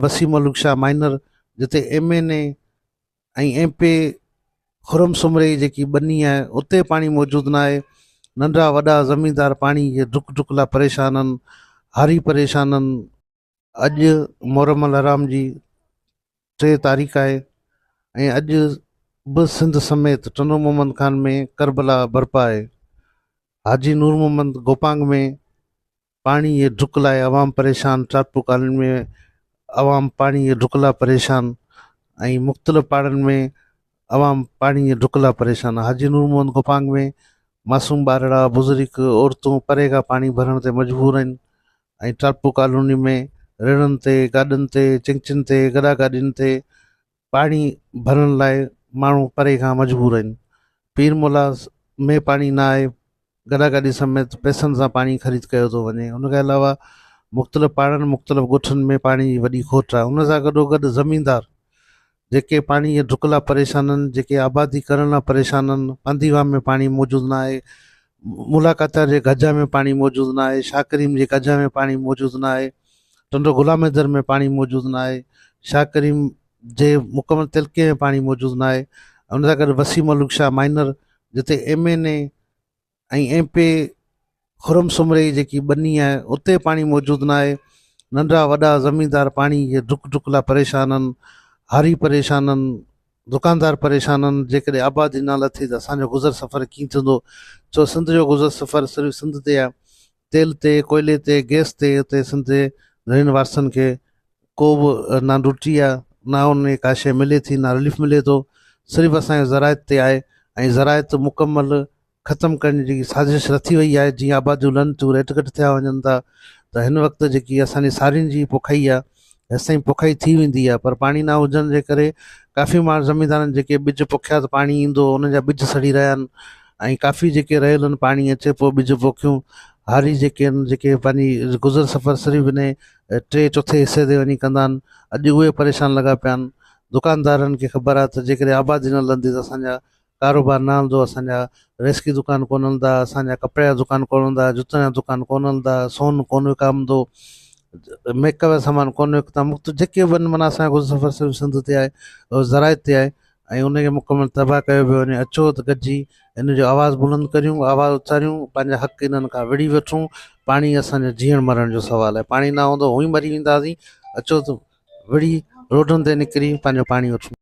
وسيم ملوڪ Shah minor جتي M N A ۽ M P Khurram Soomro جي جيڪي ٻني آهي اتي پاڻي موجود نه آهي ننڍا وڏا زميندار پاڻي جي ڍڪ ڍڪ لاء پريشان آهن هاري پريشان آهن. اڄ محرم الحرام جي 3 تاريخ آهي ۽ اڄ به سنڌ سميت ٽنڊو محمد خان ۾ ڪربلا برپا آهي حاجي نور محمد گوپانگ ۾ پاڻي جي ڍڪ لاء عوام پريشان، ٽاپو ڪالوني ۾ عوام پاڻي جي ڍڪ لاء پريشان ۽ مختلف پاڙن ۾ عوام پاڻي جي ڍڪ لاء پريشان، حاجي نور محمد گوپانگ ۾ معصوم ٻارڙا، بزرگ، عورتون پري کان پاڻي ڀرڻ تي مجبور آهن ۽ ٽاپو ڪالوني ۾ ريڙهن تي، گاڏن تي، چنگچين تي، گڏا گاڏين تي پاڻي ڀرڻ لاء ماڻهو پري کان مجبور آهن، پير مولا ۾ پاڻي نه آهي، گڏا گاڏي سميت پئسن سان پاڻي خريد ڪيو ٿو وڃي ان کان علاوه مختلف پاڙن مختلف ڳوٺن ۾ پاڻي جي وڏي کوٽ آهي ان سان گڏو گڏ زميندار جيڪي پاڻي جي ڍڪ لاء پريشان آهن جيڪي آبادي ڪرڻ لاء پريشان آهن پانڌي واهه ۾ پاڻي موجود نه آهي ملاڪاتا جي گجا ۾ پاڻي موجود نه آهي شاهه ڪريم جي گجا ۾ پاڻي موجود نه آهي ٽنڊو غلام حيدر ۾ پاڻي موجود نه آهي شاهه ڪريم جي مڪمل تعلقي ۾ پاڻي موجود نه آهي ان سان گڏ وسيع ملوڪ شاهه مائنر جتي M N A ۽ M P Khurram Soomro جي جيڪي ٻني آهي اتي پاڻي موجود نه آهي ننڍا وڏا زميندار پاڻي جي ڍڪ ڍڪ لاء پريشان آهن هاري پريشان آهن دڪاندار پريشان آهن جيڪڏهن آبادي نه لٿي ته اسانجو گذر سفر ڪيئن ٿيندو ڇو سنڌ جو گذر سفر صرف سنڌ تي آهي تيل تي ڪوئلي تي گئس تي اتي سنڌ جي ڌڻين وارثن کي ڪو به نه روٽي آ نه ان کي ڪا شيء ملي ٿي نه رليف ملي ٿو صرف اسان جو زراعت تي آهي ۽ زراعت مڪمل ختم ڪرڻ جي جيڪي سازش رٿي وئي آهي جيئن آباديون لهن ٿيون ريٽ گهٽ ٿيا وڃن ٿا ته هن وقت جيڪي اسان جي سارين جي پوکائي آهي هيستائين پوکائي ٿي ويندي آهي پر پاڻي نه هجڻ جي ڪري ڪافي ماڻهو زميندارن جيڪي ٻج پوکيا ته پاڻي ايندو انهن جا ٻج سڙي رهيا آهن ۽ ڪافي جيڪي رهيل آهن پاڻي اچي پوء ٻج پوکيون هاري جيڪي آهن جيڪي پنهنجي گذر سفر صرف انهي ٽي چوٿين حصي تي وڃي ڪندا آهن اڄ اهي پريشان لڳا پيا آهن دڪاندارن کي خبر آهي ته جيڪڏهن آبادي نه لهندي ته اسان جا ڪاروبار نه هلندو اسان جا ريزڪي دڪان ڪونه هلندا اسان جا ڪپڙي جا دڪان ڪونه هلندا جوتن جا دڪان ڪونه هلندا سون ڪونه وڪامندو ميڪ اپ جا سامان ڪونه وڪندا مختلف جيڪي به آهن معنيٰ اسان جو گذر سفر صرف سنڌ تي آهي زراعت تي آهي ۽ ان کي مڪمل تباهه ڪيو پيو وڃي اچو ته گڏجي ان جو آواز بلند ڪريون آواز اٿاريون پنهنجا حق انهن کان وڙهي وٺون پاڻي اسان جو جيئڻ مرڻ جو سوال آهي پاڻي نه هوندو هونئن ئي مري وينداسين اچو ته وڙهي روڊن تي نڪري پنهنجو پاڻي وٺون.